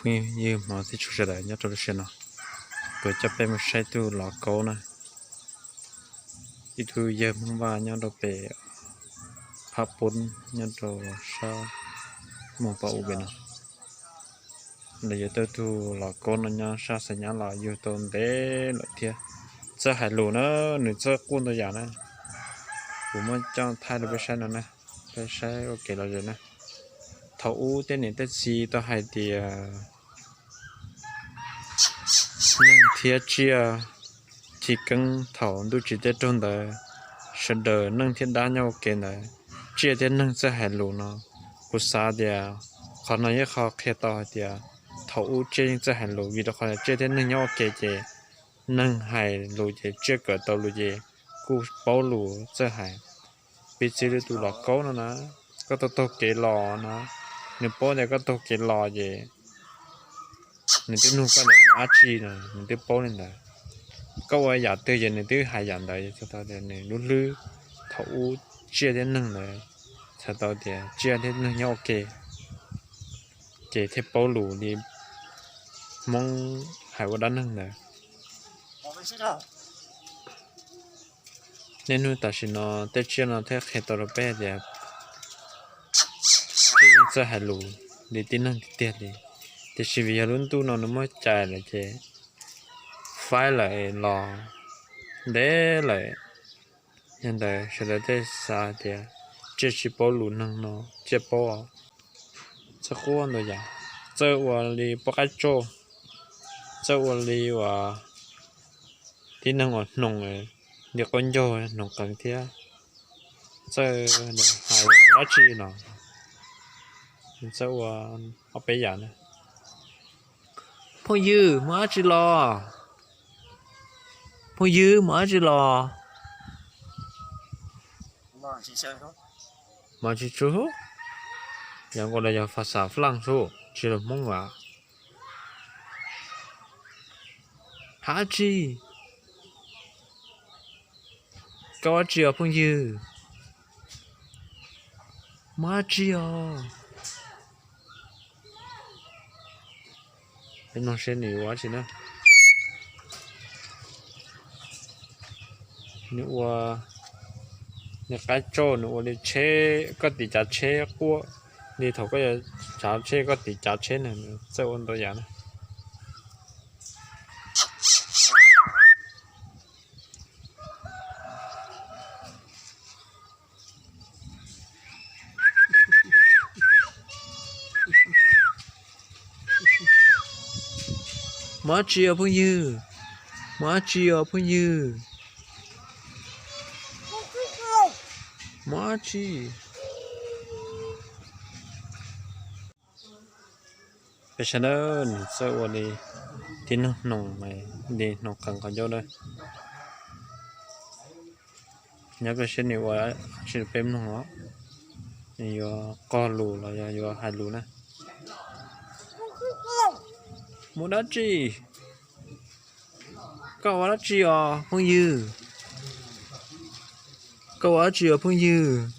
Phooj ywg hmov thiab tshua sawv daws nyob rau lub sij hawm no, kuv coj peb mus saib tug los kaub na. Ib tug yawg Hmoob Vaj nyob rau pem phab poob nyob rau sab moos pas u pem no. Lawv yuav tau tug los kaub no nyob sab xav nyab los yug tau ntev lawm thiab. Txawj hais lus na, nws txawj quaj ntau yam na. Kuv muab coj thaij rau peb saib no na, peb saib ua kev lom zem na. Thaum ub tej niam tej txiv tau hais tias neeg thiab tsiaj chiv keeb thaum ntuj tsim tej raug ntawd, sawv daws neeg thiab dab nyob ua ke ntawd, tsiaj thiab neeg txawj hais lus no. Kuv xav tias qhov no yog qhov qhia tau hais tias thaum ub tsiaj yeej txawj hais lus, vim rau qhov tsiaj thiab neeg nyob ua ke ces neeg hais lus ces tsiaj kawm tau lus ces kuj paub lus txawj hais. Piv txwv li tus los kaub no na, koj taug taug kev los na, nws paub tias koj taug kev los ces nws twb nug koj mus dab tsi no, nws twb paub li ntawd. Koj ua yam twg ces nws twb hais yam ntawd, txhais tau tias nws lub hlwb thaum ub tsiaj thiab neeg ntawd, txhais tau tias tsiaj thiab neeg nyob ua ke ces thiaj paub lus li Hmoob hais ua dab neeg ntawd. Niaj hnub tam sim no tej tsiaj no thiaj qhia tau rau peb tias txawj hais lus li tib neeg tiag tiag li. Tiam sis vim yog lub ntuj no nws muab cais lawm ces faib lawm los ntev lawm. Yog ntawd sawv daws thiaj xav tias tsiaj tsis paub lus neeg no tsiaj paub. Txawj quaj ntau yam, txawj ua li poj qaib tsauj, txawj ua li uas tib neeg uas hnoos li qaub ncaug hnoos qees thiab. Txawj hais mus dab tsi no, txawj ua ob peb yam na. Phooj ywg, mus dab tsi los? Phooj ywg, mus dab tsi los? Mus dab tsi tsuj? Yog nkaus los yog fas xas flaaj tsuj, tsis los Hmoob as. Hais dab tsi? Koj ua dab tsi os phooj ywg? Mus dab tsi os? Peb mloog seb nws ua dab tsi na. Nws ua li qaib tsauj, nws ua li tsheb, koj tiv cav tsheb quaj li thaum koj yuav tsav tsheb koj tiv cav tsheb na, nws txawj ua ntau yam na. Mus dab tsi os phooj ywg? Mus dab tsi os phooj ywg? Mus dab tsi? Peb saib na, nws txawj ua li tib neeg hnoos, li hnoos qees qhov ncauj na. Nyob peb saib nws ua dab tsi rau peb mloog os. Nws yuav qog lus los yog yuav hais lus na. Mus dab tsi? Koj ua dab tsi os phooj ywg? Koj ua dab tsi os phooj ywg?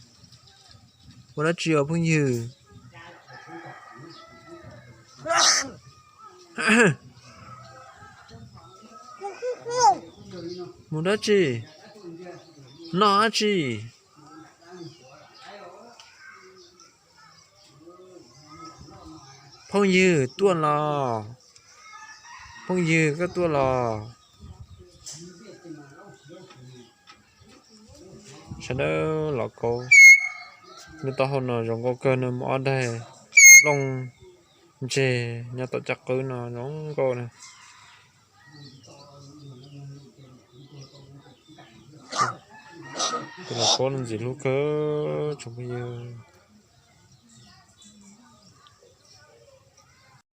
Ua dab tsi os phooj ywg? Mus dab tsi? Noj dab tsi? Phooj ywg tuaj los? Phooj ywg koj tuaj los? Sawv daws los kaub. Lub taub hau no zoo nkauj kawg, nws muaj ob daig looj ntseg nyob tom caj qwb no zoo nkauj na. Tus los kaub no ntxim hlub kawg tsoom phooj ywg.